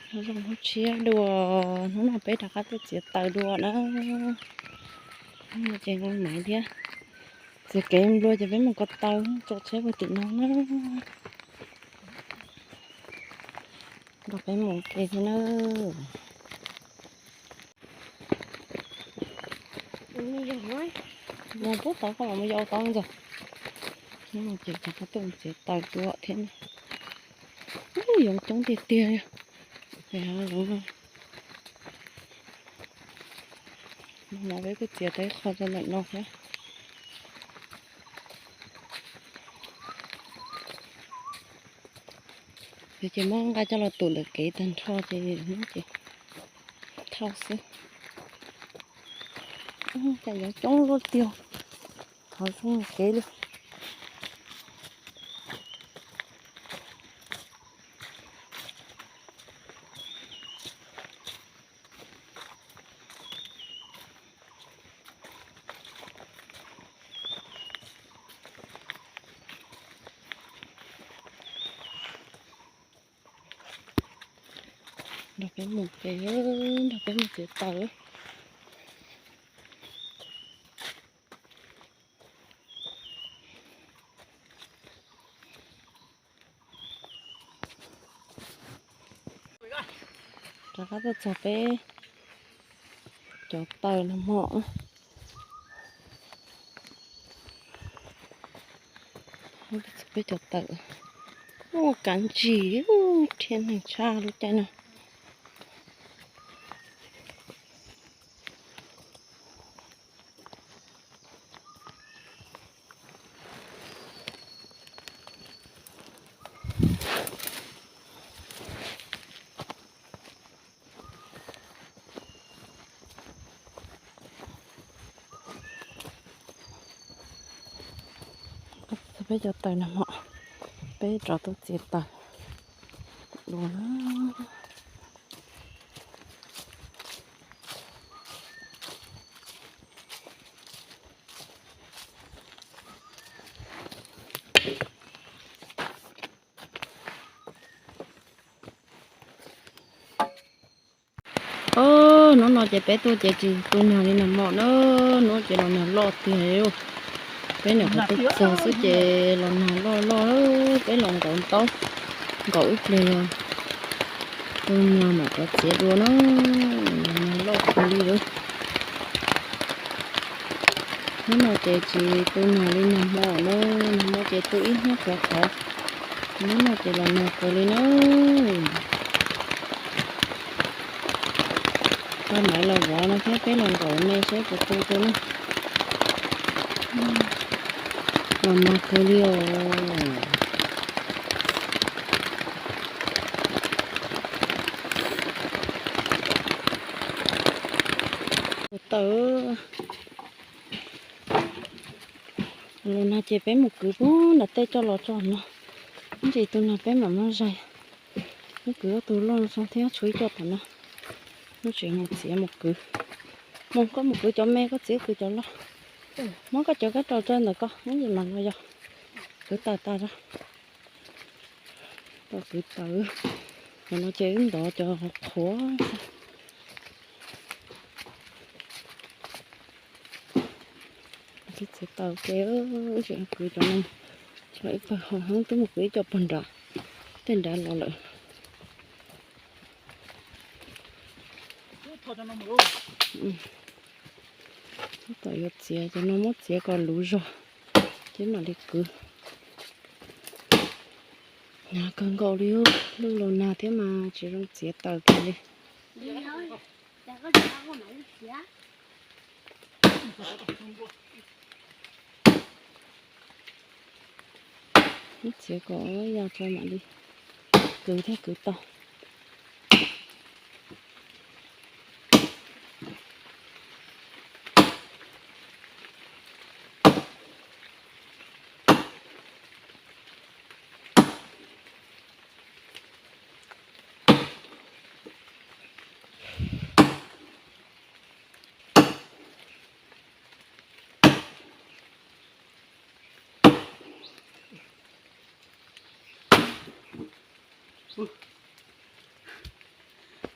Zoo hnub tshiab dua, hnub no peb rov qab tuaj txiav taws dua na. Hnub no ces nqee maiv thiab, txiav kev nplua ces peb mus ko taw, tso tsheb puag tim no na. Nrog peb mus ua ke thiab na. Mus pub tod, koj mam mus yau tod ntag. Hnub no ces rov qab tuaj txiav taws dua thiab na. Ub, yoov coob tiag tiag li. Pem hav zoov no, no peb kuj txiav tau ib qho rau ntawm no thiab. Ces muab nqa coj los tum ntawm kev tag nrho ces hnub ces thauj xwb. Cas yoov coob luaj tiag, qhov zoo kev li. Nrog peb mus pem, nrog peb mus txiav taws. Rov qab tuaj txog peb cov taws nag hmo. Peb cov taws, ub, kav ntsis, ub, rhiab neeg tshaj lub caij no. Peb cov taws nag hmo, peb rov tuaj txiav taws dua na. Hnub no ces peb tuaj ces tsis tu nag li nag hmo na, hnub ces los nag loj tiag li. Peb nyuam qhuav tuaj txog xwb ces los nag loj loj, peb los nkaum ntaub, nkaum ib pliag yog tu nag mam rov txiav dua na, los nag loj kawg li lawm. Hnub no ces tsis tu nag li nag hmo na, nag hmo ces tu ib hnub qhuav qhuav, hnub no ces los nag kawg li na. Tso maiv los vov no thiab peb los nkaum me seb puas tu tu na. Los nag kawg li os. Taws, los nag ces peb mus kwv puag nram tej coj los tso no. Ib ntsis tu nag peb mam muab zais. Muab kwv ob tug loj tso thiab tshuav ib co tom no. Hnub tsev mus txiav mus kwv. Mus, koj mus kwv cov me, koj txiav kwv cov loj. Muab koj cov kab raus rau ntawm koj, ib ntsis mam los yog. Kwv taws tas zog. Tau kwv taws. Cov no ces wb ntov cov qhuav. Twb txiav taws ces wb tseem kwv cov no, tso ib pawg hauv, twb mus kwv ib co puag nrad, tej nrad los lawm. Tab tom yuav txiav cov no, muab txiav kom luv zog, ces mam li kwv. Nag kawg nkaus li, lwj los nag thiab mas tsis zoo txiav taws kiag li. Muab txiav kom ya tso mam li kwv thiaj kwv tau.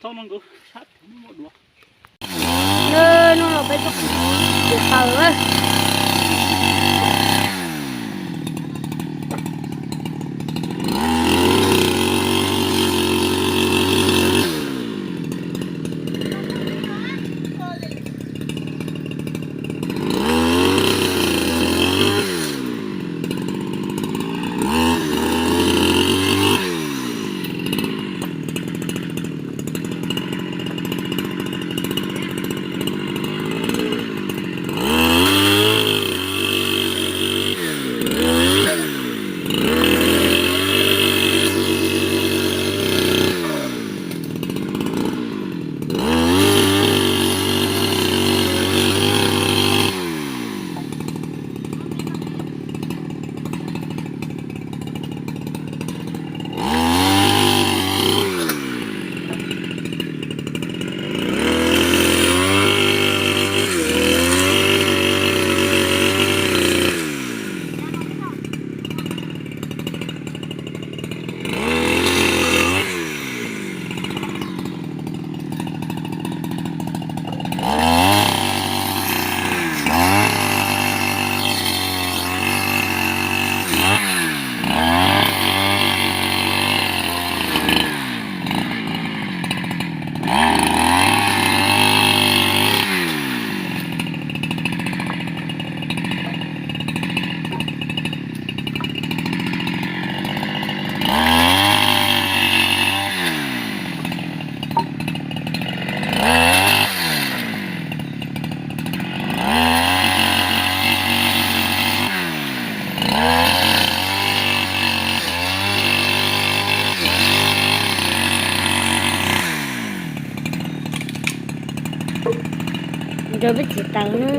Tau no nkawd sab muab duav. No los peb tuaj tus taws na. Nrog peb txiv taws na.